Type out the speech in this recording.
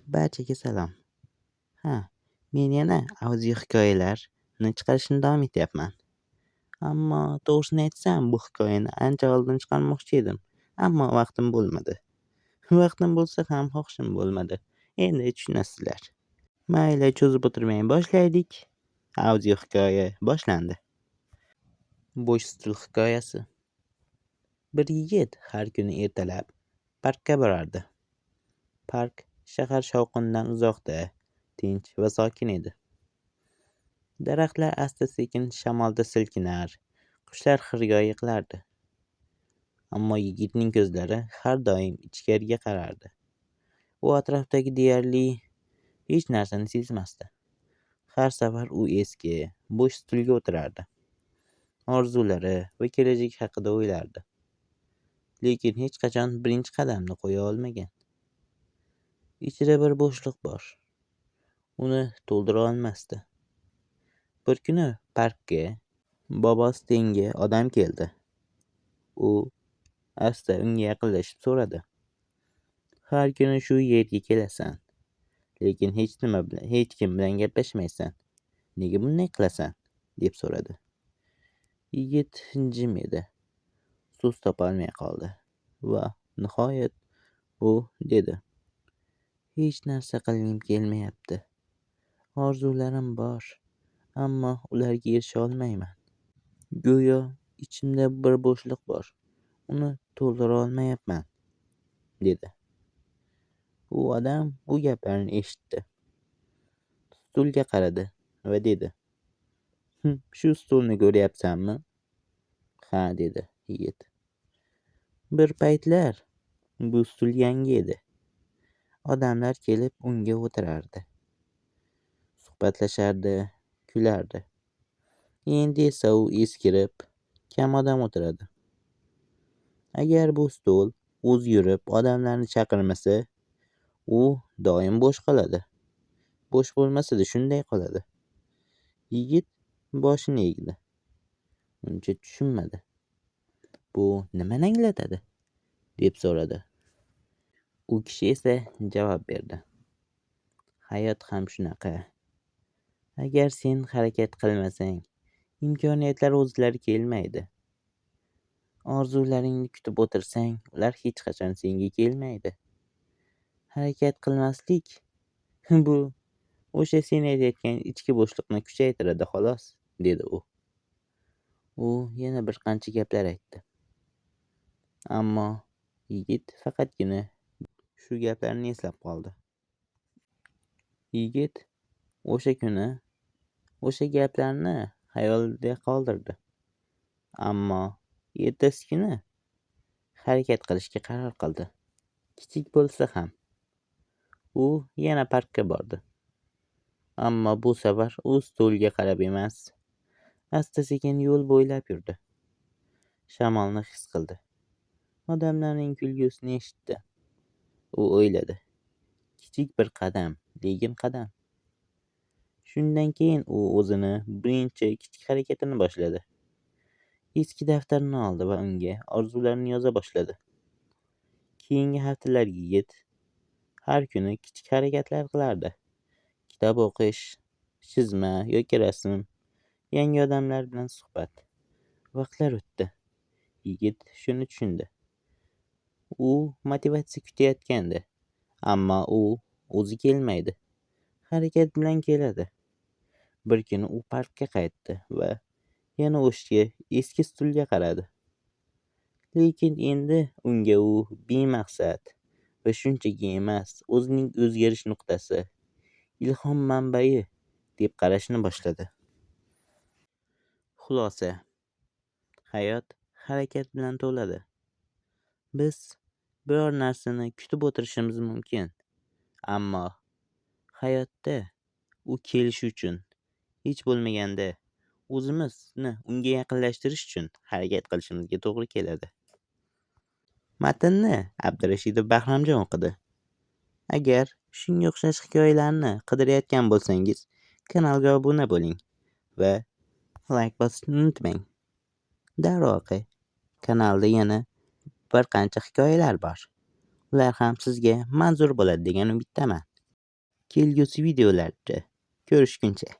Barchaga salom. Ha, men yana audio hikoyalarni chiqarishni davom etyapman. Ammo to'g'risini aytsam, bu hikoyani ancha oldin chiqarmoqchi edim, ammo vaqtim bo'lmadi. Vaqtim bo'lsa ham xohishim bo'lmadi. Endi tushunasizlar. Mayli, cho'zib o'tirmay boshlaylik. Audio hikoya boshlandi. Bo'sh stul hikoyasi. Bir yigit har kuni ertalab parkka borardi. Park shahar shovqinidan uzoqda, tinch va sokin edi. Daraxtlar asta-sekin shamolda silkinar, qushlar xirgoyi qilardi. Ammo yigitning ko'zlari har doim ichkariga qarardi. U atrofdagi deyarli hech narsani sezmasdi. Har safar u eski, bo'sh stulga o'tirardi. Orzulari va kelajak haqida o'ylardi. Lekin hech qachon birinchi qadamni qo'ya olmagan. Ichida bir bo'shliq bor. Uni to'ldira olmasdi. Bir kuni parkka bobosi tengi odam keldi. U asta unga yaqinlashib so'radi: "Har kuni shu yerga kelasan, lekin hech nima bilan, hech kim bilan gaplashmaysan. Nega bunday qilasan?" deb so'radi. Yigit jim edi. So'z topolmay qoldi va nihoyat u dedi: "Hech narsa qilgim kelmayapti. Orzularim bor, ammo ularga erisha olmayman. Go'yo ichimda bir bo'shliq bor, uni to'ldira olmayapman", dedi. U odam bu gaplarni eshitdi. Stulga qaradi va dedi: "Shu stulni ko'ryapsanmi?" "Ha", dedi yigit. "Bir paytlar bu stul yangi edi. Odamlar kelib unga o'tirardi. Suhbatlashardi, kulardi. Endi esa u eskirib, kam odam o'tiradi. Agar bu stol o'zi yurib odamlarni chaqirmasa, u doim bo'sh qoladi. Bo'sh bo'lmasa-da shunday qoladi." Yigit boshini egdi. Uncha tushunmadi. "Bu nimani anglatadi?" deb so'radi. U kishi esa javob berdi: "Hayot ham shunaqa. Agar sen harakat qilmasang, imkoniyatlar o'zlari kelmaydi. Orzularingni kutib o'tirsang, ular hech qachon senga kelmaydi. Harakat qilmaslik bu o'sha sen aytayotgan ichki bo'shliqni kuchaytiradi xolos", dedi u. U yana bir qancha gaplar aytdi. Ammo yigit faqatgina shu gaplarni eslab qoldi. Yigit o'sha kuni o'sha gaplarni xayolida qoldirdi. Ammo ertasi kuni harakat qilishga qaror qildi. Kichik bo'lsa ham. U yana parkka bordi. Ammo bu safar u stulga qarab emas, asta-sekin yo'l bo'ylab yurdi. Shamolni his qildi. Odamlarning kulgusini eshitdi. U o'yladi: Kichik bir qadam, lekin qadam. Shundan keyin u o'zini birinchi kichik harakatini boshladi. Eski daftarni oldi va unga orzularini yoza boshladi. Keyingi haftalar yigit har kuni kichik harakatlar qilardi. Kitob o'qish, chizma yoki rasm, yangi odamlar bilan suhbat. Vaqtlar o'tdi. Yigit shuni tushundi. U motivatsiya kutayotgandi, ammo u o'zi kelmaydi. Harakat bilan keladi. Bir kuni u parkka qaytdi va yana o'sha eski stulga qaradi. Lekin endi unga u bemaqsad va shunchaki emas, o'zining o'zgarish nuqtasi, ilhom manbai deb qarashni boshladi. Xulosa: Hayot harakat bilan to'ladi. Biz biror narsani kutib o'tirishimiz mumkin, ammo hayotda u kelishi uchun, hech bo'lmaganda o'zimizni unga yaqinlashtirish uchun harakat qilishimizga to'g'ri keladi. Matnni Abdurashidov Bahromjon o'qidi. Agar shunga o'xshash hikoyalarni qidirayotgan bo'lsangiz, kanalga obuna bo'ling va layk bosishni unutmang. Darvoqe, kanalda yana bir qancha hikoyalar bor. Ular ham sizga manzur bo'ladi degan umiddaman. Kelgusi videolarda ko'rishguncha.